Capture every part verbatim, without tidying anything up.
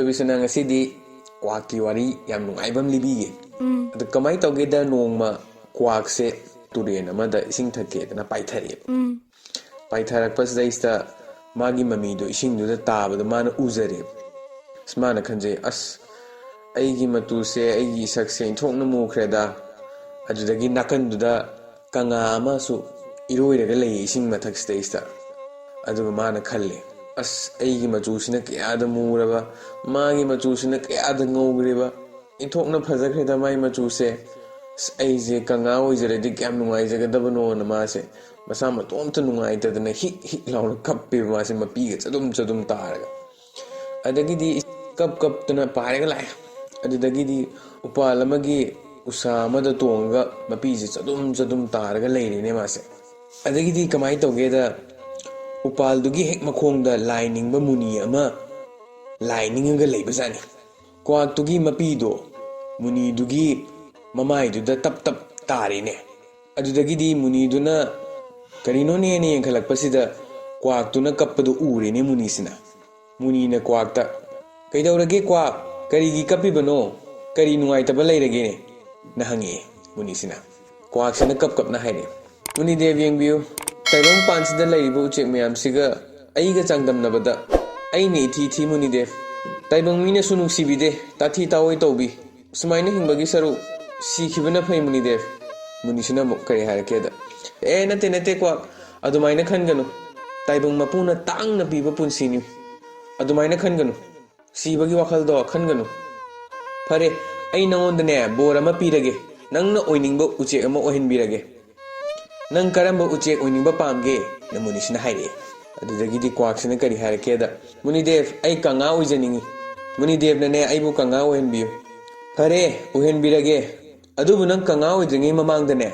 ꯂꯣꯏꯕꯤꯁꯤꯅ ꯉꯁꯤꯗꯤ ꯀ꯭ꯋꯥꯛꯀꯤ ꯋꯥꯔꯤ ꯌꯥꯝ ꯅꯨꯡꯉꯥꯏꯕ ꯑꯃ ꯂꯤꯕꯤꯒꯦ꯫ ꯎꯝ ꯑꯗꯨ ꯀꯃꯥꯏꯅ ꯇꯧꯒꯦꯗ, ꯅꯣꯡꯃ ꯀ꯭ꯋꯥꯛꯁꯦ ꯇꯨꯔꯦꯟ ꯑꯃꯗ ꯏꯁꯤꯡ ꯊꯛꯀꯦꯗꯅ ꯄꯥꯏꯊꯔꯛꯑꯦꯕ꯫ ꯎꯝ ꯄꯥꯏꯊꯔꯛꯄꯁꯤꯗꯩꯁꯤꯗ ꯃꯥꯒꯤ ꯃꯃꯤꯗꯣ ꯏꯁꯤꯡꯗꯨꯗ ꯇꯥꯕꯗꯣ ꯃꯥꯅ ꯎꯖꯔꯦꯕ꯫ ꯑꯁ, ꯃꯥꯅ ꯈꯟꯖꯩ, "ꯑꯁ, ꯑꯩꯒꯤ ꯃꯇꯨꯁꯦ, ꯑꯩꯒꯤ ꯏꯁꯛꯁꯦ ꯏꯟꯊꯣꯛꯅ ꯃꯨꯈ꯭ꯔꯦꯗ꯫ ꯑꯗꯨꯗꯒꯤ ꯅꯥꯀꯟꯗꯨꯗ ꯀꯪꯂꯥ ꯑꯃꯁꯨ ꯏꯔꯣꯏꯔꯒ ꯂꯩꯌꯦ ꯏꯁꯤꯡ ꯃꯊꯛꯁꯤꯗꯩꯁꯤꯗ"꯫ ꯑꯗꯨꯒ ꯃꯥꯅ ꯈꯜꯂꯦ, "ꯑꯁ, ꯑꯩꯒꯤ ꯃꯆꯨꯁꯤꯅ ꯀꯌꯥꯗ ꯃꯨꯔꯕ, ꯃꯥꯒꯤ ꯃꯆꯨꯁꯤꯅ ꯀꯌꯥꯗ ꯉꯧꯈ꯭ꯔꯦꯕ, ꯏꯟꯊꯣꯛꯅ ꯐꯖꯈ꯭ꯔꯦꯗ ꯃꯥꯏ ꯃꯆꯨꯁꯦ꯫ ꯑꯁ, ꯑꯩꯁꯦ ꯀꯪꯂꯥ ꯑꯣꯏꯖꯔꯗꯤ ꯀꯌꯥꯝ ꯅꯨꯡꯉꯥꯏꯖꯒꯗꯕꯅꯣꯅ" ꯃꯥꯁꯦ ꯃꯁꯥ ꯃꯇꯣꯝꯇ ꯅꯨꯡꯉꯥꯏꯇꯗꯅ ꯍꯤꯛ ꯍꯤꯛ ꯂꯥꯎꯅ ꯀꯞꯄꯦꯕ ꯃꯥꯁꯦ, ꯃꯄꯤꯒ ꯆꯗꯨꯝ ꯆꯗꯨꯝ ꯇꯥꯔꯒ꯫ ꯑꯗꯒꯤꯗꯤ ꯀꯞ ꯀꯞꯇꯅ ꯄꯥꯏꯔꯒ ꯂꯥꯛꯑꯦ꯫ ꯑꯗꯨꯗꯒꯤꯗꯤ ꯎꯄꯥꯜ ꯑꯃꯒꯤ ꯎꯁꯥ ꯑꯃꯗ ꯇꯣꯡꯉꯒ ꯃꯄꯤꯁꯦ ꯆꯗꯨꯝ ꯆꯗꯨꯝ ꯇꯥꯔꯒ ꯂꯩꯔꯦꯅꯦ ꯃꯥꯁꯦ꯫ ꯑꯗꯒꯤꯗꯤ ꯀꯃꯥꯏꯅ ꯇꯧꯒꯦꯗ, ꯎꯄꯥꯜꯗꯨꯒꯤ ꯍꯦꯛ ꯃꯈꯣꯡꯗ ꯂꯥꯏ ꯅꯤꯡꯕ ꯃꯨꯅꯤ ꯑꯃ ꯂꯥꯏ ꯅꯤꯡꯉꯒ ꯂꯩꯕꯖꯥꯠꯅꯤ꯫ ꯀ꯭ꯋꯥꯛꯇꯨꯒꯤ ꯃꯄꯤꯗꯣ ꯃꯨꯅꯤꯗꯨꯒꯤ ꯃꯃꯥꯏꯗꯨꯗ ꯇꯞ ꯇꯞ ꯇꯥꯔꯦꯅꯦ꯫ ꯑꯗꯨꯗꯒꯤꯗꯤ ꯃꯨꯅꯤꯗꯨꯅ ꯀꯔꯤꯅꯣꯅꯦꯅ ꯌꯦꯡꯈꯠꯂꯛꯄꯁꯤꯗ ꯀ꯭ꯋꯥꯛꯇꯨꯅ ꯀꯞꯄꯗꯨ ꯎꯔꯦꯅꯦ ꯃꯨꯅꯤꯁꯤꯅ꯫ ꯃꯨꯅꯤꯅ ꯀ꯭ꯋꯥꯛꯇ, "ꯀꯩꯗꯧꯔꯒꯦ ꯀ꯭ꯋꯥꯛ? ꯀꯔꯤꯒꯤ ꯀꯞꯄꯤꯕꯅꯣ? ꯀꯔꯤ ꯅꯨꯡꯉꯥꯏꯇꯕ ꯂꯩꯔꯒꯦ?" ꯅ ꯍꯪꯉꯛꯑꯦ ꯃꯨꯅꯤꯁꯤꯅ꯫ ꯀ꯭ꯋꯥꯛꯁꯤꯅ ꯀꯞ ꯀꯞꯅ ꯍꯥꯏꯔꯛꯑꯦ, "ꯃꯨꯅꯤꯗꯦꯕ, ꯌꯦꯡꯕꯤꯌꯨ, ꯇꯥꯏꯕꯪ ꯄꯥꯟꯁꯤꯗ ꯂꯩꯔꯤꯕ ꯎꯆꯦꯛ ꯃꯌꯥꯝꯁꯤꯒ ꯑꯩꯒ ꯆꯥꯡꯗꯝꯅꯕꯗ ꯑꯩꯅ ꯏꯊꯤ ꯊꯤ ꯃꯨꯅꯤꯗꯦꯕ꯫ ꯇꯥꯏꯕꯪ ꯃꯤꯅꯁꯨ ꯅꯨꯡꯁꯤꯕꯤꯗꯦ, ꯇꯥꯊꯤ ꯇꯥꯑꯣꯏ ꯇꯧꯕꯤ꯫ ꯁꯨꯃꯥꯏꯅ ꯍꯤꯡꯕꯒꯤ ꯁꯔꯨꯛ ꯁꯤꯈꯤꯕꯅ ꯐꯩ ꯃꯨꯅꯤꯗꯦꯕ"꯫ ꯃꯨꯅꯤꯁꯤꯅ ꯑꯃꯨꯛ ꯀꯔꯤ ꯍꯥꯏꯔꯛꯀꯦꯗ, "ꯑꯦ, ꯅꯠꯇꯦ, ꯅꯠꯇꯦ ꯀ꯭ꯋꯥꯛ, ꯑꯗꯨꯃꯥꯏꯅ ꯈꯟꯒꯅꯨ꯫ ꯇꯥꯏꯕꯪ ꯃꯄꯨꯅ ꯇꯥꯡꯅ ꯄꯤꯕ ꯄꯨꯟꯁꯤꯅꯤ꯫ ꯑꯗꯨꯃꯥꯏꯅ ꯈꯟꯒꯅꯨ꯫ ꯁꯤꯕꯒꯤ ꯋꯥꯈꯜꯗꯣ ꯈꯟꯒꯅꯨ꯫ ꯐꯔꯦ, ꯑꯩ ꯅꯉꯣꯟꯗꯅꯦ ꯕꯣꯔ ꯑꯃ ꯄꯤꯔꯒꯦ꯫ ꯅꯪꯅ ꯑꯣꯏꯅꯤꯡꯕ ꯎꯆꯦꯛ ꯑꯃ ꯑꯣꯏꯍꯟꯕꯤꯔꯒꯦ꯫ ꯅꯪ ꯀꯔꯝꯕ ꯎꯆꯦꯛ ꯑꯣꯏꯅꯤꯡꯕ ꯄꯥꯝꯒꯦ?" ꯅ ꯃꯨꯅꯤꯁꯤꯅ ꯍꯥꯏꯔꯛꯑꯦ꯫ ꯑꯗꯨꯗꯒꯤꯗꯤ ꯀ꯭ꯋꯥꯛꯁꯤꯅ ꯀꯔꯤ ꯍꯥꯏꯔꯛꯀꯦꯗ, "ꯃꯨꯅꯤꯗꯦꯕ, ꯑꯩ ꯀꯪꯂꯥ ꯑꯣꯏꯖꯅꯤꯡꯉꯤ"꯫ ꯃꯨꯅꯤꯗꯦꯕꯅꯅꯦ ꯑꯩꯕꯨ ꯀꯪꯂꯥ ꯑꯣꯏꯍꯟꯕꯤꯌꯨ꯫ "ꯐꯔꯦ, ꯑꯣꯏꯍꯟꯕꯤꯔꯒꯦ꯫ ꯑꯗꯨꯕꯨ ꯅꯪ ꯀꯪꯂꯥ ꯑꯣꯏꯗ꯭ꯔꯤꯉꯩ ꯃꯃꯥꯡꯗꯅꯦ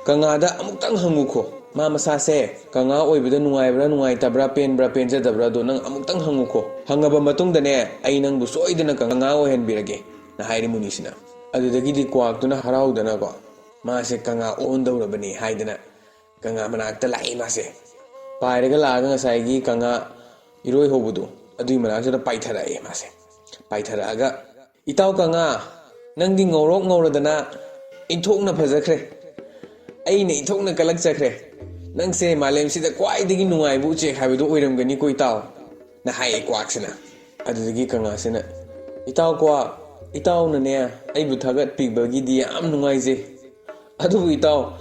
ꯀꯪꯂꯥꯗ ꯑꯃꯨꯛꯇꯪ ꯍꯪꯉꯨꯈꯣ꯫ ꯃꯥ ꯃꯁꯥꯁꯦ ꯀꯪꯂꯥ ꯑꯣꯏꯕꯗ ꯅꯨꯡꯉꯥꯏꯕ꯭ꯔꯥ ꯅꯨꯡꯉꯥꯏꯇꯕ꯭ꯔꯥ, ꯄꯦꯟꯕ꯭ꯔꯥ ꯄꯦꯟꯖꯗꯕ꯭ꯔꯥ, ꯑꯗꯣ ꯅꯪ ꯑꯃꯨꯛꯇꯪ ꯍꯪꯉꯨꯈꯣ꯫ ꯍꯪꯉꯕ ꯃꯇꯨꯡꯗꯅꯦ ꯑꯩ ꯅꯪꯕꯨ ꯁꯣꯏꯗꯅ ꯀꯪꯂꯥ ꯑꯣꯏꯍꯟꯕꯤꯔꯒꯦ"꯫ ꯅ ꯍꯥꯏꯔꯦ ꯃꯨꯅꯤꯁꯤꯅ꯫ ꯑꯗꯨꯗꯒꯤꯗꯤ ꯀ꯭ꯋꯥꯛꯇꯨꯅ ꯍꯔꯥꯎꯗꯅꯀꯣ, ꯃꯥꯁꯦ ꯀꯪꯂꯥ ꯑꯣꯟꯗꯧꯔꯕꯅꯤ ꯍꯥꯏꯗꯅ ꯀꯪꯂꯥ ꯃꯅꯥꯛꯇ ꯂꯥꯛꯑꯦ ꯃꯥꯁꯦ꯫ ꯄꯥꯏꯔꯒ ꯂꯥꯛꯑꯒ ꯉꯁꯥꯏꯒꯤ ꯀꯪꯂꯥ ꯏꯔꯣꯏ ꯍꯧꯕꯗꯣ ꯑꯗꯨꯒꯤ ꯃꯅꯥꯛꯇꯨꯗ ꯄꯥꯏꯊꯔꯛꯑꯦ ꯃꯥꯁꯦ꯫ ꯄꯥꯏꯊꯔꯛꯑꯒ, "ꯏꯇꯥꯎ ꯀꯪꯉꯥ, ꯅꯪꯗꯤ ꯉꯧꯔꯣꯛ ꯉꯧꯔꯗꯅ ꯏꯟꯊꯣꯛꯅ ꯐꯖꯈ꯭ꯔꯦ꯫ ꯑꯩꯅ ꯏꯟꯊꯣꯛꯅ ꯀꯜꯂꯛꯆꯈ꯭ꯔꯦ꯫ ꯅꯪꯁꯦ ꯃꯥꯂꯦꯝꯁꯤꯗ ꯈ꯭ꯋꯥꯏꯗꯒꯤ ꯅꯨꯡꯉꯥꯏꯕ ꯎꯆꯦꯛ ꯍꯥꯏꯕꯗꯨ ꯑꯣꯏꯔꯝꯒꯅꯤꯀꯣ ꯏꯇꯥꯎ", ꯅ ꯍꯥꯏꯌꯦ ꯀ꯭ꯋꯥꯛꯁꯤꯅ꯫ ꯑꯗꯨꯗꯒꯤ ꯀꯪꯉꯥꯁꯤꯅ, "ꯏꯇꯥꯎ ꯀ꯭ꯋꯥꯛ, ꯏꯇꯥꯎꯅꯅꯦ ꯑꯩꯕꯨ ꯊꯥꯒꯠꯄꯤꯕꯒꯤꯗꯤ ꯌꯥꯝ ꯅꯨꯡꯉꯥꯏꯖꯩ꯫ ꯑꯗꯨꯕꯨ ꯏꯇꯥꯎ,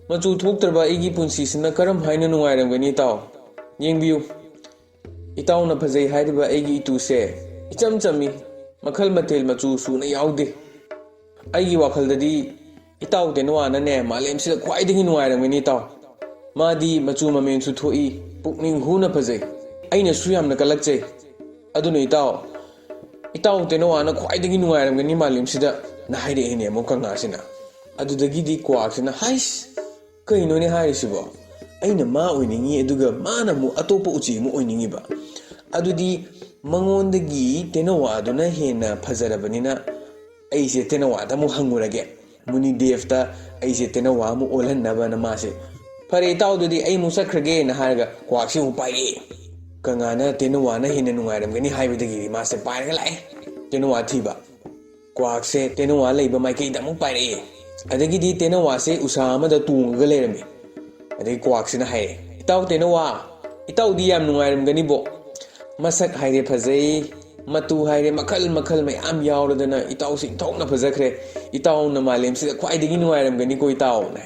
ꯃꯆꯨ ꯊꯣꯛꯇ꯭ꯔꯕ ꯑꯩꯒꯤ ꯄꯨꯟꯁꯤꯁꯤꯅ ꯀꯔꯝ ꯍꯥꯏꯅ ꯅꯨꯡꯉꯥꯏꯔꯝꯒꯅꯤ ꯏꯇꯥꯎ? ꯌꯦꯡꯕꯤꯌꯨ, ꯏꯇꯥꯎꯅ ꯐꯖꯩ ꯍꯥꯏꯔꯤꯕ ꯑꯩꯒꯤ ꯏꯇꯨꯁꯦ ꯏꯆꯝ ꯆꯝꯃꯤ, ꯃꯈꯜ ꯃꯊꯦꯜ ꯃꯆꯨ ꯁꯨꯅ ꯌꯥꯎꯗꯦ꯫ ꯑꯩꯒꯤ ꯋꯥꯈꯜꯗꯗꯤ ꯏꯇꯥꯎ ꯇꯦꯅꯋꯥꯅꯅꯦ ꯃꯥꯂꯦꯝꯁꯤꯗ ꯈ꯭ꯋꯥꯏꯗꯒꯤ ꯅꯨꯡꯉꯥꯏꯔꯝꯒꯅꯤ ꯏꯇꯥꯎ꯫ ꯃꯥꯗꯤ ꯃꯆꯨ ꯃꯃꯦꯟꯁꯨ ꯊꯣꯛꯏ, ꯄꯨꯛꯅꯤꯡ ꯍꯨꯅ ꯐꯖꯩ꯫ ꯑꯩꯅꯁꯨ ꯌꯥꯝꯅ ꯀꯜꯂꯛꯆꯩ꯫ ꯑꯗꯨꯅ ꯏꯇꯥꯎ, ꯏꯇꯥꯎ ꯇꯦꯅꯋꯥꯅ ꯈ꯭ꯋꯥꯏꯗꯒꯤ ꯅꯨꯡꯉꯥꯏꯔꯝꯒꯅꯤ ꯃꯥꯂꯦꯝꯁꯤꯗ", ꯅ ꯍꯥꯏꯔꯛꯏꯅꯦ ꯑꯃꯨꯛ ꯀꯪꯉꯥꯁꯤꯅ꯫ ꯑꯗꯨꯗꯒꯤꯗꯤ ꯀ꯭ꯋꯥꯛꯁꯤꯅ, "ꯍꯥꯏꯁ, ꯀꯩꯅꯣꯅꯦ ꯍꯥꯏꯔꯤꯁꯤꯕꯣ? ꯑꯩꯅ ꯃꯥ ꯑꯣꯏꯅꯤꯡꯉꯤ, ꯑꯗꯨꯒ ꯃꯥꯅ ꯑꯃꯨꯛ ꯑꯇꯣꯞꯄ ꯎꯆꯦꯛ ꯑꯃ ꯑꯣꯏꯅꯤꯡꯉꯤꯕ꯫ ꯑꯗꯨꯗꯤ ꯃꯉꯣꯟꯗꯒꯤ ꯇꯦꯅꯋꯥꯗꯨꯅ ꯍꯦꯟꯅ ꯐꯖꯔꯕꯅꯤꯅ ꯑꯩꯁꯦ ꯇꯦꯅꯋꯥꯗ ꯑꯃꯨꯛ ꯍꯪꯉꯨꯔꯒꯦ꯫ ꯃꯨꯅꯤꯗꯦꯕꯇ ꯑꯩꯁꯦ ꯇꯦꯅꯋꯥ ꯑꯃꯨꯛ ꯑꯣꯜꯍꯟꯅꯕꯅ ꯃꯥꯁꯦ, 'ꯐꯔꯦ ꯏꯇꯥꯎꯗꯨꯗꯤ ꯑꯩ ꯑꯃꯨꯛ ꯆꯠꯈ꯭ꯔꯒꯦꯅ' ꯍꯥꯏꯔꯒ ꯀ꯭ꯋꯥꯛꯁꯦ ꯑꯃꯨꯛ ꯄꯥꯏꯔꯛꯑꯦ꯫ ꯀꯪꯉꯥꯅ ꯇꯦꯅꯋꯥꯅ ꯍꯦꯟꯅ ꯅꯨꯡꯉꯥꯏꯔꯝꯒꯅꯤ ꯍꯥꯏꯕꯗꯒꯤꯗꯤ ꯃꯥꯁꯦ ꯄꯥꯏꯔꯒ ꯂꯥꯛꯑꯦ ꯇꯦꯅꯋꯥ ꯊꯤꯕ꯫ ꯀ꯭ꯋꯥꯛꯁꯦ ꯇꯦꯅꯋꯥ ꯂꯩꯕ ꯃꯥꯏꯀꯩꯗ ꯑꯃꯨꯛ ꯄꯥꯏꯔꯛꯑꯦ꯫ ꯑꯗꯒꯤꯗꯤ ꯇꯦꯅꯋꯥꯁꯦ ꯎꯁꯥ ꯑꯃꯗ ꯇꯣꯡꯉꯒ ꯂꯩꯔꯝꯃꯤ꯫ ꯑꯗꯩ ꯀ꯭ꯋꯥꯛꯁꯤꯅ ꯍꯥꯏꯔꯦ, "ꯏꯇꯥꯎ ꯇꯦꯅꯋꯥ, ꯏꯇꯥꯎꯗꯤ ꯌꯥꯝ ꯅꯨꯡꯉꯥꯏꯔꯝꯒꯅꯤꯕꯣ꯫ ꯃꯁꯛ ꯍꯥꯏꯔꯦ ꯐꯖꯩ, ꯃꯇꯨ ꯍꯥꯏꯔꯦ ꯃꯈꯜ ꯃꯈꯜ ꯃꯌꯥꯝ ꯌꯥꯎꯔꯗꯅ ꯏꯇꯥꯎꯁꯤ ꯏꯟꯊꯣꯛꯅ ꯐꯖꯈ꯭ꯔꯦ꯫ ꯏꯇꯥꯎꯅ ꯃꯥꯂꯦꯝꯁꯤꯗ ꯈ꯭ꯋꯥꯏꯗꯒꯤ ꯅꯨꯡꯉꯥꯏꯔꯝꯒꯅꯤꯀꯣ ꯏꯇꯥꯎꯅ"꯫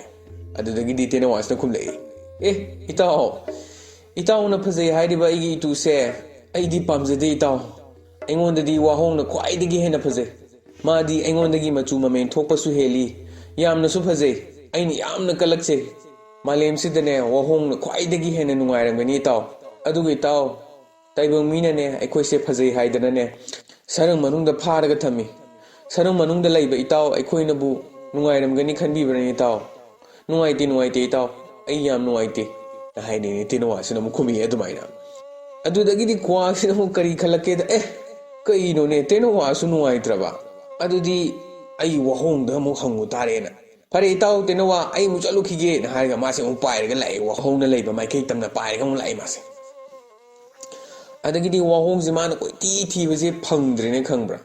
ꯑꯗꯨꯗꯒꯤꯗꯤ ꯇꯦꯅꯋꯥꯁꯤꯅ ꯈꯨꯝꯂꯛꯏ, "ꯑꯦ ꯏꯇꯥꯎ, ꯏꯇꯥꯎꯅ ꯐꯖꯩ ꯍꯥꯏꯔꯤꯕ ꯑꯩꯒꯤ ꯏꯇꯨꯁꯦ ꯑꯩꯗꯤ ꯄꯥꯝꯖꯗꯦ ꯏꯇꯥꯎ꯫ ꯑꯩꯉꯣꯟꯗꯗꯤ ꯋꯥꯍꯣꯡꯅ ꯈ꯭ꯋꯥꯏꯗꯒꯤ ꯍꯦꯟꯅ ꯐꯖꯩ꯫ ꯃꯥꯗꯤ ꯑꯩꯉꯣꯟꯗꯒꯤ ꯃꯆꯨ ꯃꯃꯦꯟ ꯊꯣꯛꯄꯁꯨ ꯍꯦꯜꯂꯤ, ꯌꯥꯝꯅꯁꯨ ꯐꯖꯩ꯫ ꯑꯩꯅ ꯌꯥꯝꯅ ꯀꯜꯂꯛꯆꯩ꯫ ꯃꯥꯂꯦꯝꯁꯤꯗꯅꯦ ꯋꯥꯍꯣꯡꯅ ꯈ꯭ꯋꯥꯏꯗꯒꯤ ꯍꯦꯟꯅ ꯅꯨꯡꯉꯥꯏꯔꯝꯒꯅꯤ ꯏꯇꯥꯎ꯫ ꯑꯗꯨꯒ ꯏꯇꯥꯎ, ꯇꯥꯏꯕꯪ ꯃꯤꯅꯅꯦ ꯑꯩꯈꯣꯏꯁꯦ ꯐꯖꯩ ꯍꯥꯏꯗꯅꯅꯦ ꯁꯔꯪ ꯃꯅꯨꯡꯗ ꯐꯥꯔꯒ ꯊꯝꯃꯤ꯫ ꯁꯔꯪ ꯃꯅꯨꯡꯗ ꯂꯩꯕ ꯏꯇꯥꯎ ꯑꯩꯈꯣꯏꯅꯕꯨ ꯅꯨꯡꯉꯥꯏꯔꯝꯒꯅꯤ ꯈꯟꯕꯤꯕ꯭ꯔꯅꯦ ꯏꯇꯥꯎ? ꯅꯨꯡꯉꯥꯏꯇꯦ, ꯅꯨꯡꯉꯥꯏꯇꯦ ꯏꯇꯥꯎ, ꯑꯩ ꯌꯥꯝ ꯅꯨꯡꯉꯥꯏꯇꯦ"ꯅ ꯍꯥꯏꯅꯤꯡꯉꯤ ꯇꯦꯅꯋꯥꯁꯤꯅ ꯑꯃꯨꯛ ꯈꯨꯝꯃꯛꯑꯦ ꯑꯗꯨꯃꯥꯏꯅ꯫ ꯑꯗꯨꯗꯒꯤꯗꯤ ꯀ꯭ꯋꯥꯛꯁꯤꯅ ꯑꯃꯨꯛ ꯀꯔꯤ ꯈꯜꯂꯛꯀꯦꯗ, "ꯑꯦ, ꯀꯩꯅꯣꯅꯦ, ꯇꯦꯅꯋꯥꯁꯨ ꯅꯨꯡꯉꯥꯏꯇ꯭ꯔꯕ? ꯑꯗꯨꯗꯤ ꯑꯩ ꯋꯥꯍꯣꯡꯗ ꯑꯃꯨꯛ ꯍꯪꯉꯨ ꯇꯥꯔꯦꯅ꯫ ꯐꯔꯦ ꯏꯇꯥꯎ ꯇꯦꯅꯋꯥ, ꯑꯩ ꯑꯃꯨꯛ ꯆꯠꯂꯨꯈꯤꯒꯦꯅ" ꯍꯥꯏꯔꯒ ꯃꯥꯁꯦ ꯑꯃꯨꯛ ꯄꯥꯏꯔꯒ ꯂꯥꯛꯑꯦ, ꯋꯥꯍꯣꯡꯅ ꯂꯩꯕ ꯃꯥꯏꯀꯩ ꯇꯝꯅ ꯄꯥꯏꯔꯒ ꯑꯃꯨꯛ ꯂꯥꯛꯑꯦ ꯃꯥꯁꯦ꯫ ꯑꯗꯒꯤꯗꯤ ꯋꯥꯍꯣꯡꯁꯦ ꯃꯥꯅ ꯀꯣꯏꯊꯤ ꯊꯤꯕꯁꯦ ꯐꯪꯗ꯭ꯔꯦꯅꯦ, ꯈꯪꯕ꯭ꯔꯥ?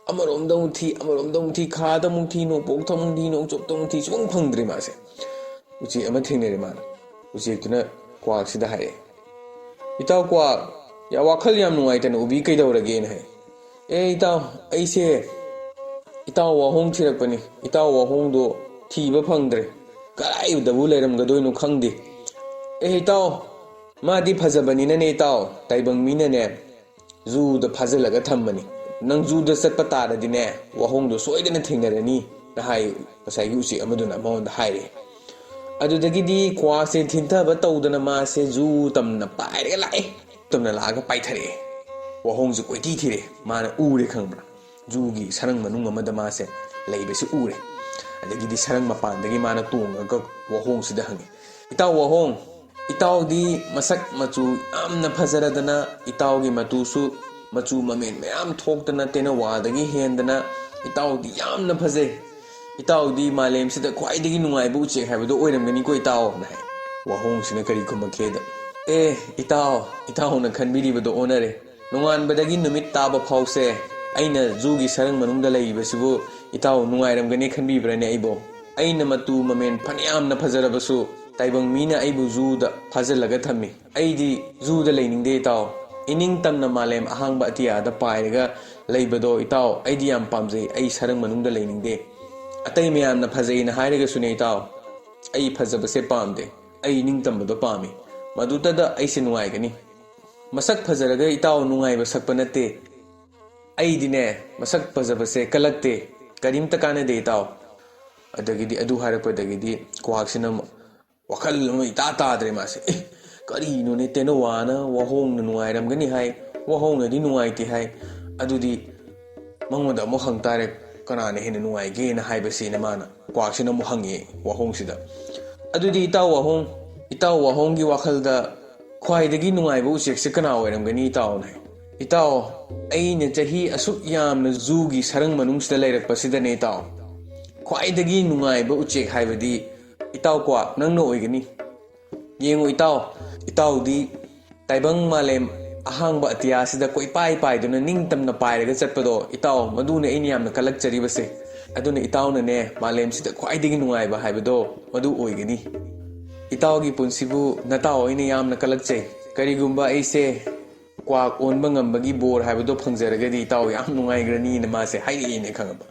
ꯑꯃꯔꯣꯝꯗ ꯑꯃꯨꯛ ꯊꯤ, ꯑꯃꯔꯣꯝꯗ ꯑꯃꯨꯛ ꯊꯤ, ꯈꯥꯗ ꯑꯃꯨꯛ ꯊꯤ, ꯅꯣꯡꯄꯣꯛꯇ ꯑꯃꯨꯛ ꯊꯤ, ꯁꯨꯡꯐꯪ ꯐꯪꯗ꯭ꯔꯦ ꯃꯥꯁꯦ꯫ ꯎꯆꯦꯛ ꯑꯃ ꯊꯦꯡꯅꯔꯦ ꯃꯥꯅ꯫ ꯎꯆꯦꯛꯇꯨꯅ ꯀ꯭ꯋꯥꯛꯁꯤꯗ ꯍꯥꯏꯔꯛꯑꯦ, "ꯏꯇꯥꯎ ꯀ꯭ꯋꯥꯛ, ꯌꯥ-, ꯋꯥꯈꯜ ꯌꯥꯝ ꯅꯨꯡꯉꯥꯏꯇꯅ ꯎꯕꯤ ꯀꯩꯗꯧꯔꯒꯦꯅ?" ꯍꯥꯏ꯫ "ꯑꯦ ꯏꯇꯥꯎ, ꯑꯩꯁꯦ ꯏꯇꯥꯎ ꯋꯥꯍꯣꯡ ꯊꯤꯔꯛꯄꯅꯤ꯫ ꯏꯇꯥꯎ ꯋꯥꯍꯣꯡꯗꯣ ꯊꯤꯕ ꯐꯪꯗ꯭ꯔꯦ꯫ ꯀꯗꯥꯏꯗꯕꯨ ꯂꯩꯔꯝꯒꯗꯣꯏꯅꯣ ꯈꯪꯗꯦ꯫ ꯑꯦ ꯏꯇꯥꯎ, ꯃꯥꯗꯤ ꯐꯖꯕꯅꯤꯅꯅꯦ ꯏꯇꯥꯎ, ꯇꯥꯏꯕꯪ ꯃꯤꯅꯅꯦ ꯖꯨꯗ ꯐꯥꯖꯤꯜꯂꯒ ꯊꯝꯕꯅꯤ꯫ ꯅꯪ ꯖꯨꯗ ꯆꯠꯄ ꯇꯥꯔꯗꯤꯅꯦ, ꯋꯥꯍꯣꯡꯗꯣ ꯁꯣꯏꯗꯅ ꯊꯦꯡꯅꯔꯅꯤꯅ" ꯍꯥꯏ ꯉꯁꯥꯏꯒꯤ ꯎꯆꯦꯛ ꯑꯃꯗꯨꯅ ꯃꯉꯣꯟꯗ ꯍꯥꯏꯔꯦ꯫ ꯑꯗꯨꯗꯒꯤꯗꯤ ꯀ꯭ꯋꯥꯛꯁꯦ ꯊꯤꯟꯊꯕ ꯇꯧꯗꯅ ꯃꯥꯁꯦ ꯖꯨ ꯇꯝꯅ ꯄꯥꯏꯔꯒ ꯂꯥꯛꯑꯦ꯫ ꯇꯝꯅ ꯂꯥꯛꯑꯒ ꯄꯥꯏꯊꯔꯛꯑꯦ꯫ ꯋꯥꯍꯣꯡꯁꯦ ꯀꯣꯏꯊꯤ ꯊꯤꯔꯦ꯫ ꯃꯥꯅ ꯎꯔꯦ, ꯈꯪꯕ꯭ꯔꯥ? ꯖꯨꯒꯤ ꯁꯔꯪ ꯃꯅꯨꯡ ꯑꯃꯗ ꯃꯥꯁꯦ ꯂꯩꯕꯁꯤ ꯎꯔꯦ꯫ ꯑꯗꯒꯤꯗꯤ ꯁꯔꯪ ꯃꯄꯥꯟꯗꯒꯤ ꯃꯥꯅ ꯇꯣꯡꯉꯒ ꯋꯥꯍꯣꯡꯁꯤꯗ ꯍꯪꯉꯤ, "ꯏꯇꯥꯎ ꯋꯥꯍꯣꯡ, ꯏꯇꯥꯎꯗꯤ ꯃꯁꯛ ꯃꯆꯨ ꯌꯥꯝꯅ ꯐꯖꯔꯗꯅ, ꯏꯇꯥꯎꯒꯤ ꯃꯇꯨꯁꯨ ꯃꯆꯨ ꯃꯃꯦꯟ ꯃꯌꯥꯝ ꯊꯣꯛꯇꯅ, ꯇꯦꯅꯋꯥꯗꯒꯤ ꯍꯦꯟꯗꯅ ꯏꯇꯥꯎꯗꯤ ꯌꯥꯝꯅ ꯐꯖꯩ꯫ ꯏꯇꯥꯎꯗꯤ ꯃꯥꯂꯦꯝꯁꯤꯗ ꯈ꯭ꯋꯥꯏꯗꯒꯤ ꯅꯨꯡꯉꯥꯏꯕ ꯎꯆꯦꯛ ꯍꯥꯏꯕꯗꯨ ꯑꯣꯏꯔꯝꯒꯅꯤꯀꯣ ꯏꯇꯥꯎ?" ꯍꯥꯏ꯫ ꯋꯥꯍꯣꯡꯁꯤꯅ ꯀꯔꯤ ꯈꯨꯝꯃꯛꯀꯦꯗ, "ꯑꯦ ꯏꯇꯥꯎ, ꯏꯇꯥꯎꯅ ꯈꯟꯕꯤꯔꯤꯕꯗꯣ ꯑꯣꯟꯅꯔꯦ꯫ ꯅꯣꯡꯉꯥꯟꯕꯗꯒꯤ ꯅꯨꯃꯤꯠ ꯇꯥꯕ ꯐꯥꯎꯁꯦ ꯑꯩꯅ ꯖꯨꯒꯤ ꯁꯔꯪ ꯃꯅꯨꯡꯗ ꯂꯩꯔꯤꯕꯁꯤꯕꯨ ꯏꯇꯥꯎ ꯅꯨꯡꯉꯥꯏꯔꯝꯒꯅꯤ ꯈꯟꯕꯤꯕ꯭ꯔꯥꯅꯦ ꯑꯩꯕꯣ? ꯑꯩꯅ ꯃꯇꯨ ꯃꯃꯦꯟ ꯐꯅꯌꯥꯝꯅ ꯐꯖꯔꯕꯁꯨ ꯇꯥꯏꯕꯪ ꯃꯤꯅ ꯑꯩꯕꯨ ꯖꯨꯗ ꯐꯥꯖꯤꯜꯂꯒ ꯊꯝꯃꯤ꯫ ꯑꯩꯗꯤ ꯖꯨꯗ ꯂꯩꯅꯤꯡꯗꯦ ꯏꯇꯥꯎ꯫ ꯏꯅꯤꯡ ꯇꯝꯅ ꯃꯥꯂꯦꯝ ꯑꯍꯥꯡꯕ ꯑꯇꯤꯌꯥꯗ ꯄꯥꯏꯔꯒ ꯂꯩꯕꯗꯣ ꯏꯇꯥꯎ ꯑꯩꯗꯤ ꯌꯥꯝ ꯄꯥꯝꯖꯩ꯫ ꯑꯩ ꯁꯔꯪ ꯃꯅꯨꯡꯗ ꯂꯩꯅꯤꯡꯗꯦ꯫ ꯑꯇꯩ ꯃꯌꯥꯝꯅ ꯐꯖꯩꯅ ꯍꯥꯏꯔꯒꯁꯨꯅꯦ ꯏꯇꯥꯎ, ꯑꯩ ꯐꯖꯕꯁꯦ ꯄꯥꯝꯗꯦ꯫ ꯑꯩ ꯏꯅꯤꯡ ꯇꯝꯕꯗꯣ ꯄꯥꯝꯃꯤ꯫ ꯃꯗꯨꯇꯗ ꯑꯩꯁꯦ ꯅꯨꯡꯉꯥꯏꯒꯅꯤ꯫ ꯃꯁꯛ ꯐꯖꯔꯒ ꯏꯇꯥꯎ ꯅꯨꯡꯉꯥꯏꯕ ꯁꯛꯄ ꯅꯠꯇꯦ꯫ ꯑꯩꯗꯤꯅꯦ, ꯃꯁꯛ ꯐꯖꯕꯁꯦ ꯀꯜꯂꯛꯇꯦ꯫ ꯀꯔꯤꯝꯇ ꯀꯥꯟꯅꯗꯦ ꯏꯇꯥꯎ꯫" ꯑꯗꯒꯤꯗꯤ ꯑꯗꯨ ꯍꯥꯏꯔꯛꯄꯗꯒꯤꯗꯤ ꯀ꯭ꯋꯥꯛꯁꯤꯅ ꯑꯃꯨꯛ ꯋꯥꯈꯜ ꯑꯃ ꯏꯇꯥ ꯇꯥꯗ꯭ꯔꯦ ꯃꯥꯁꯦ꯫ "ꯑꯦ, ꯀꯔꯤꯅꯣꯅꯦ, ꯇꯦꯅꯋꯥꯅ ꯋꯥꯍꯣꯡꯅ ꯅꯨꯡꯉꯥꯏꯔꯝꯒꯅꯤ ꯍꯥꯏ, ꯋꯥꯍꯣꯡꯅꯗꯤ ꯅꯨꯡꯉꯥꯏꯇꯦ ꯍꯥꯏ꯫ ꯑꯗꯨꯗꯤ ꯃꯉꯣꯟꯗ ꯑꯃꯨꯛ ꯍꯪ ꯇꯥꯔꯦ, ꯀꯅꯥꯅ ꯍꯦꯟꯅ ꯅꯨꯡꯉꯥꯏꯒꯦꯅ ꯍꯥꯏꯕꯁꯤꯅ" ꯃꯥꯅ ꯀ꯭ꯋꯥꯛꯁꯤꯅ ꯑꯃꯨꯛ ꯍꯪꯉꯦ ꯋꯥꯍꯣꯡꯁꯤꯗ꯫ "ꯑꯗꯨꯗꯤ ꯏꯇꯥꯎ ꯋꯥꯍꯣꯡ, ꯏꯇꯥꯎ ꯋꯥꯍꯣꯡꯒꯤ ꯋꯥꯈꯜꯗ ꯈ꯭ꯋꯥꯏꯗꯒꯤ ꯅꯨꯡꯉꯥꯏꯕ ꯎꯆꯦꯛꯁꯦ ꯀꯅꯥ ꯑꯣꯏꯔꯝꯒꯅꯤ ꯏꯇꯥꯎꯅ?" ꯍꯥꯏ꯫ "ꯏꯇꯥꯎ, ꯑꯩꯅ ꯆꯍꯤ ꯑꯁꯨꯛ ꯌꯥꯝꯅ ꯖꯨꯒꯤ ꯁꯔꯪ ꯃꯅꯨꯡꯁꯤꯗ ꯂꯩꯔꯛꯄꯁꯤꯗꯅꯦ ꯏꯇꯥꯎ, ꯈ꯭ꯋꯥꯏꯗꯒꯤ ꯅꯨꯡꯉꯥꯏꯕ ꯎꯆꯦꯛ ꯍꯥꯏꯕꯗꯤ ꯏꯇꯥꯎ ꯀ꯭ꯋꯥꯛ ꯅꯪꯅ ꯑꯣꯏꯒꯅꯤ꯫ ꯌꯦꯡꯉꯨ ꯏꯇꯥꯎ, ꯏꯇꯥꯎꯗꯤ ꯇꯥꯏꯕꯪ ꯃꯥꯂꯦꯝ ꯑꯍꯥꯡꯕ ꯑꯇꯤꯌꯥꯁꯤꯗ ꯀꯣꯏꯄꯥꯏ ꯄꯥꯏꯗꯨꯅ ꯅꯤꯡꯇꯝꯅ ꯄꯥꯏꯔꯒ ꯆꯠꯄꯗꯣ, ꯏꯇꯥꯎ, ꯃꯗꯨꯅꯦ ꯑꯩꯅ ꯌꯥꯝꯅ ꯀꯜꯂꯛꯆꯔꯤꯕꯁꯦ꯫ ꯑꯗꯨꯅ ꯏꯇꯥꯎꯅꯅꯦ, ꯃꯥꯂꯦꯝꯁꯤꯗ ꯈ꯭ꯋꯥꯏꯗꯒꯤ ꯅꯨꯡꯉꯥꯏꯕ ꯍꯥꯏꯕꯗꯣ ꯃꯗꯨ ꯑꯣꯏꯒꯅꯤ꯫ ꯏꯇꯥꯎꯒꯤ ꯄꯨꯟꯁꯤꯕꯨ ꯅꯇꯥꯎ ꯑꯩꯅ ꯌꯥꯝꯅ ꯀꯜꯂꯛꯆꯩ꯫ ꯀꯔꯤꯒꯨꯝꯕ ꯑꯩꯁꯦ ꯀ꯭ꯋꯥꯛ ꯑꯣꯟꯕ ꯉꯝꯕꯒꯤ ꯕꯣꯔ ꯍꯥꯏꯕꯗꯣ ꯐꯪꯖꯔꯒꯗꯤ ꯏꯇꯥꯎ ꯌꯥꯝ ꯅꯨꯡꯉꯥꯏꯈ꯭ꯔꯅꯤꯅ ꯃꯥꯁꯦ ꯍꯥꯏꯔꯛꯑꯦꯅ ꯈꯪꯉꯕ꯫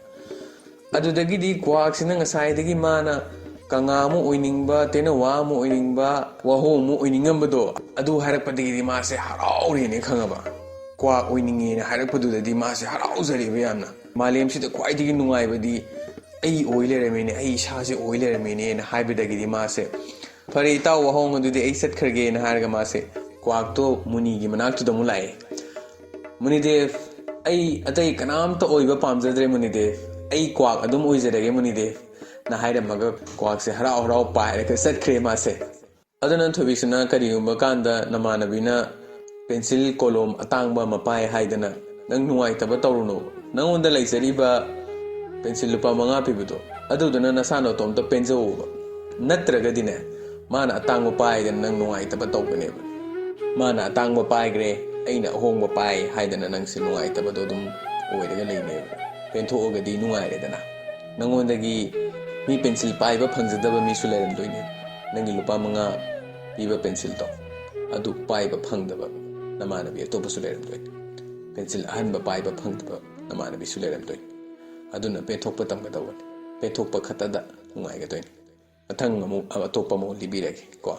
ꯑꯗꯨꯗꯒꯤꯗꯤ ꯀ꯭ꯋꯥꯛꯁꯤꯅ ꯉꯁꯥꯏꯗꯒꯤ ꯃꯥꯅ ꯀꯪꯂꯥ ꯑꯃ ꯑꯣꯏꯅꯤꯡꯕ, ꯇꯦꯅꯋꯥ ꯑꯃ ꯑꯣꯏꯅꯤꯡꯕ, ꯋꯥꯍꯣꯡ ꯑꯃ ꯑꯣꯏꯅꯤꯡꯉꯝꯕꯗꯣ, ꯑꯗꯨ ꯍꯥꯏꯔꯛꯄꯗꯒꯤꯗꯤ ꯃꯥꯁꯦ ꯍꯔꯥꯎꯔꯦꯅꯦ ꯈꯪꯉꯕ꯫ ꯀ꯭ꯋꯥꯛ ꯑꯣꯏꯅꯤꯡꯉꯦꯅ ꯍꯥꯏꯔꯛꯄꯗꯨꯗꯗꯤ ꯃꯥꯁꯦ ꯍꯔꯥꯎꯖꯔꯦꯕ ꯌꯥꯝꯅ꯫ "ꯃꯥꯂꯦꯝꯁꯤꯗ ꯈ꯭ꯋꯥꯏꯗꯒꯤ ꯅꯨꯡꯉꯥꯏꯕꯗꯤ ꯑꯩ ꯑꯣꯏ ꯂꯩꯔꯝꯃꯦꯅꯦ, ꯑꯩ ꯏꯁꯥꯁꯦ ꯑꯣꯏ ꯂꯩꯔꯝꯃꯦꯅꯦꯅ" ꯍꯥꯏꯕꯗꯒꯤꯗꯤ ꯃꯥꯁꯦ, "ꯐꯔꯦ ꯏꯇꯥꯎ ꯋꯥꯍꯣꯡ, ꯑꯗꯨꯗꯤ ꯑꯩ ꯆꯠꯈ꯭ꯔꯒꯦꯅ" ꯍꯥꯏꯔꯒ ꯃꯥꯁꯦ ꯀ꯭ꯋꯥꯛꯇꯣ ꯃꯨꯅꯤꯒꯤ ꯃꯅꯥꯛꯇꯨꯗ ꯑꯃꯨꯛ ꯂꯥꯛꯑꯦ꯫ "ꯃꯨꯅꯤꯗꯦꯕ, ꯑꯩ ꯑꯇꯩ ꯀꯅꯥꯝꯇ ꯑꯣꯏꯕ ꯄꯥꯝꯖꯗ꯭ꯔꯦ ꯃꯨꯅꯤꯗꯦꯕ, ꯑꯩ ꯀ꯭ꯋꯥꯛ ꯑꯗꯨꯝ ꯑꯣꯏꯖꯔꯒꯦ ꯃꯨꯅꯤꯗꯦꯕ" ꯅ ꯍꯥꯏꯔꯝꯃꯒ ꯀ꯭ꯋꯥꯛꯁꯦ ꯍꯔꯥꯎ ꯍꯔꯥꯎ ꯄꯥꯏꯔꯒ ꯆꯠꯈ꯭ꯔꯦ ꯃꯥꯁꯦ꯫ ꯑꯗꯨꯅ ꯊꯣꯏꯕꯤꯁꯅꯥ, ꯀꯔꯤꯒꯨꯝꯕ ꯀꯥꯟꯗ ꯅꯃꯥꯟꯅꯕꯤꯅ ꯄꯦꯟꯁꯤꯜ ꯀꯣꯂꯣꯝ ꯑꯇꯥꯡꯕ ꯑꯃ ꯄꯥꯏ ꯍꯥꯏꯗꯅ ꯅꯪ ꯅꯨꯡꯉꯥꯏꯇꯕ ꯇꯧꯔꯨꯅꯣ꯫ ꯅꯪꯉꯣꯟꯗ ꯂꯩꯖꯔꯤꯕ ꯄꯦꯟꯁꯤꯜ ꯂꯨꯄꯥ ꯃꯉꯥ ꯄꯤꯕꯗꯣ, ꯑꯗꯨꯗꯨꯅ ꯅꯁꯥ ꯅꯇꯣꯝꯇ ꯄꯦꯟꯖꯧꯕ꯫ ꯅꯠꯇ꯭ꯔꯒꯗꯤꯅꯦ, ꯃꯥꯅ ꯑꯇꯥꯡꯕ ꯄꯥꯏꯗꯅ ꯅꯪ ꯅꯨꯡꯉꯥꯏꯇꯕ ꯇꯧꯒꯅꯦꯕ꯫ ꯃꯥꯅ ꯑꯇꯥꯡꯕ ꯄꯥꯏꯈ꯭ꯔꯦ, ꯑꯩꯅ ꯑꯍꯣꯡꯕ ꯄꯥꯏ ꯍꯥꯏꯗꯅ ꯅꯪꯁꯦ ꯅꯨꯡꯉꯥꯏꯇꯕꯗꯣ ꯑꯗꯨꯝ ꯑꯣꯏꯔꯒ ꯂꯩꯅꯦꯕ꯫ ꯄꯦꯟꯊꯣꯛꯑꯒꯗꯤ ꯅꯨꯡꯉꯥꯏꯔꯦꯗꯅ꯫ ꯅꯪꯉꯣꯟꯗꯒꯤ ꯃꯤ ꯄꯦꯟꯁꯤꯜ ꯄꯥꯏꯕ ꯐꯪꯖꯗꯕ ꯃꯤꯁꯨ ꯂꯩꯔꯝꯗꯣꯏꯅꯦ꯫ ꯅꯪꯒꯤ ꯂꯨꯄꯥ ꯃꯉꯥ ꯄꯤꯕ ꯄꯦꯟꯁꯤꯜꯗꯣ ꯑꯗꯨ ꯄꯥꯏꯕ ꯐꯪꯗꯕ ꯅꯃꯥꯟꯅꯕꯤ ꯑꯇꯣꯞꯄꯁꯨ ꯂꯩꯔꯝꯗꯣꯏꯅꯤ꯫ ꯄꯦꯟꯁꯤꯜ ꯑꯍꯟꯕ ꯄꯥꯏꯕ ꯐꯪꯗꯕ ꯅꯃꯥꯟꯅꯕꯤꯁꯨ ꯂꯩꯔꯝꯗꯣꯏꯅꯤ꯫ ꯑꯗꯨꯅ ꯄꯦꯟꯊꯣꯛꯄ ꯇꯝꯒꯗꯧꯕꯅꯤ꯫ ꯄꯦꯟꯊꯣꯛꯄ ꯈꯛꯇꯗ ꯅꯨꯡꯉꯥꯏꯒꯗꯣꯏꯅꯤ꯫ ꯃꯊꯪ ꯑꯃꯨꯛ ꯑꯇꯣꯞꯄ ꯑꯃꯨꯛ ꯂꯤꯕꯤꯔꯒꯦ ꯀꯣ꯫